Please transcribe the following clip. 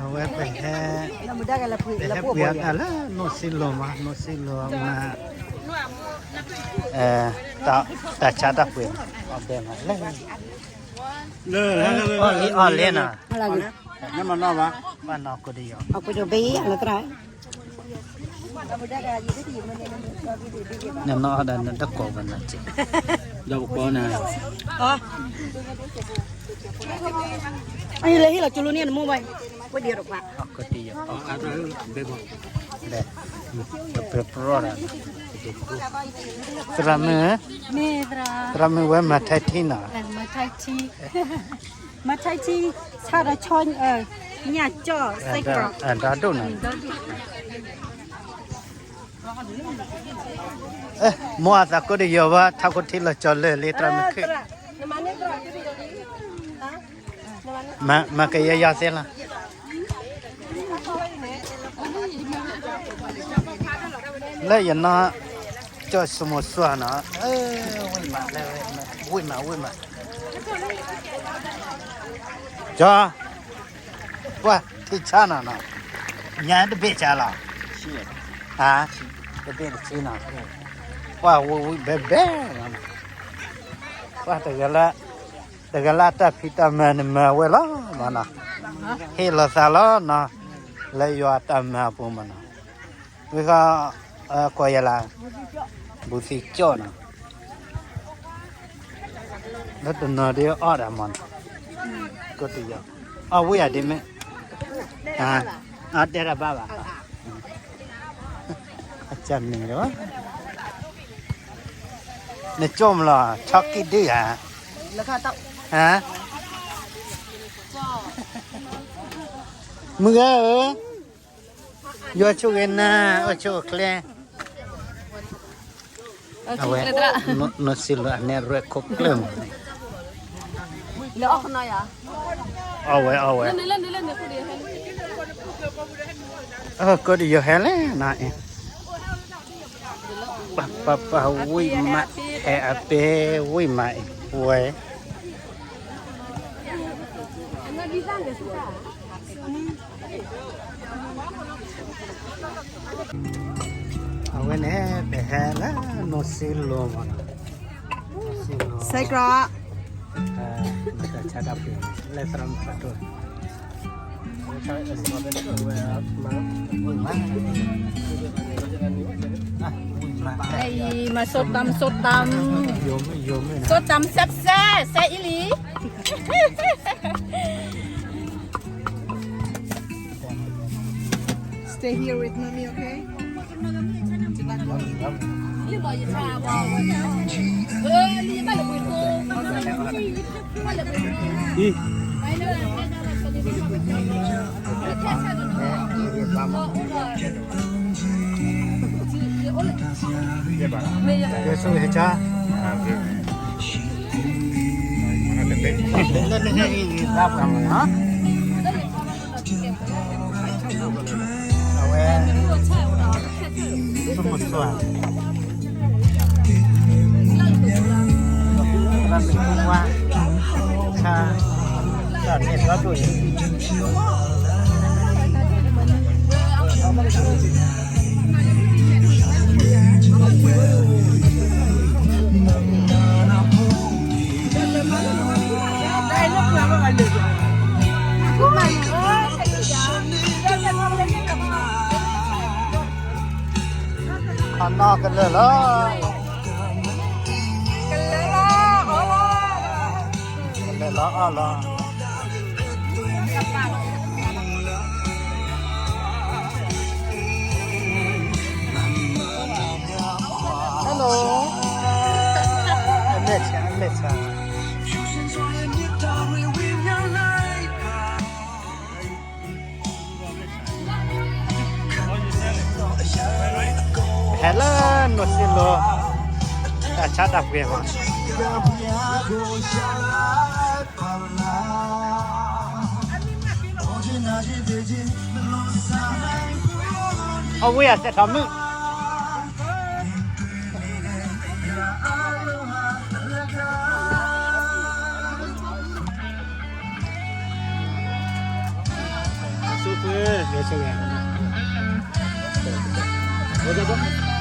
အဝဲပဟဲ, ပဟဲပှ့ၤအီၣ်တၢ်လၢနိၣ်စံလိၤမး, နိၣ်စံလိၤမး, တၢ်ဆါတၢ်ပှ့ၤ, အီၣ်ဘဲမးလၢ, အီၣ်လံအီၣ်လံနီၤ, ဘၣ်နီၢ်ကိးတယီၤ, နနီၢ်အီၣ်ဒီးနတကိးဘၣ်နီၤက့, ဒီးပကိးနၤ, အံၤလၢဟ့ၣ်လီၤကၠိလိန့ၣ်နမိၢ်ဘၣ်, ဝဲဒၣ်တခွါ, အီၣ်ကိးတယီၤ, ပပြီၢ်ဒီး, သရၣ်မုၣ်, သရၣ်မုၣ်ဝဲမၤထဲထံနီၤ, မၤထဲထံ, ဆါဒီးဆီ, ညၣ်ကၠီၣ်, စဲးကီး, ဒီဒိၣ်နီၤ, မိၢ်အသးကိးတယီၤဘၣ် ထါခိၣ်ထံလီၤကၠီလၢာ်လံ သရၣ်မုၣ်ခုၣ်, မၤကယီယီသ့လီၤ. လၢယနီၢ်ကၠီၣ်စမိၤစွါနီၤ, ဝံၣ်မးလၢ, ဝံၣ်မး ဝံၣ်မး, ကၠီၣ်, ပှၢ်ထံဆါနီၤနီၤ, ညါတဘ့ၣ်ဆါလီၤ, တဘ့ၣ်တဆံနီၤ, ပှၢ်ဝံၣ်ဝံၣ်ဘဲဘဲလီၤ, ပှၢ်တဂၤလၢ, တဂၤလၢအတၢ်ဖံးတၢ်မၤန့ၣ်မၤဝဲလီၤမးနီၤ, ဟ့ၣ်လီၤသးလီၤနီၤ, လၢယွၤအတၢ်မၤအပူၤမးနီၤ, ဝံဃီ, ကိးယၤလၢ, ဘူးသံကၠီၣ်နီၤ, လၢတနီၤဒ်အီၣ်ဒၣ်မးနီၤ, ကိးတယီၤ, အီၣ်ဝံၣ်ယၤဒ်မ့ၢ်, အတဲတၢ်ဘၣ်ဘၣ်, အကၢ်န့ၣ်လီၤ, နကၠီၣ်မးလီၤ ဆီကံၣ်ဒုၣ်ဧါ, မုၢ်ဂၤဧၢ, ယွၤဆိၣ်ဂ့ၤနၤ, အိၣ်ဆူၣ်အိၣ်ချ့, အဝဲ, နစံးလၢအနဲၣ်ရွဲၣ်ခိၣ်ကျၢၢ်မး, အီၣ်ဝဲအီၣ်ဝဲ, ကိးတယီၤဟဲလဲၣ်နီၤ, ပှၤပှၤဝံၣ်မး, ဟဲအပ့ၤဝံၣ်မးအံၤ, ဝဲ အဝဲန့ၣ် ပဟဲလၢနိၣ်စံလိၤမးနီၤ, စဲးကီး, မတၤဆါတၢ်ပှ့ၤ, လဲၤသရၣ်မုၣ်ဖးဒိၣ်, အံၤ မၤ ส้มตำ ส้มตำ ส้มตำแซ่บๆ แซ่บอีหลี Stay here with mommy, okay? ယဆိၣ်ဂ့ၤကၠီ, လၢနဟဲအံၤ ယသးပှၢ်မးနီၤ, အဝဲ ဆိကမိၣ်ဆိ, ရၣ်မ့ၣ်ကူဝါ, ဆါ, တၢ်န့ၣ်ဘျီဒိၣ်အံၤ အနီၢ်ကလၢာ်လီၤ, ကလၢာ်လီၤအီၣ်လီၤ. Hello. အမဲာ်ဆှး, အမဲာ်ဆှး. ဟဲလၢနိၣ်စံလိၤ တၢ်ဆါတၢ်ပှ့ၤမး. အဝဲအစဲးထီၣ်မုၣ် အဆိက ဆၢဂ့ၤ, ဝဲဒၣ်ဘၣ်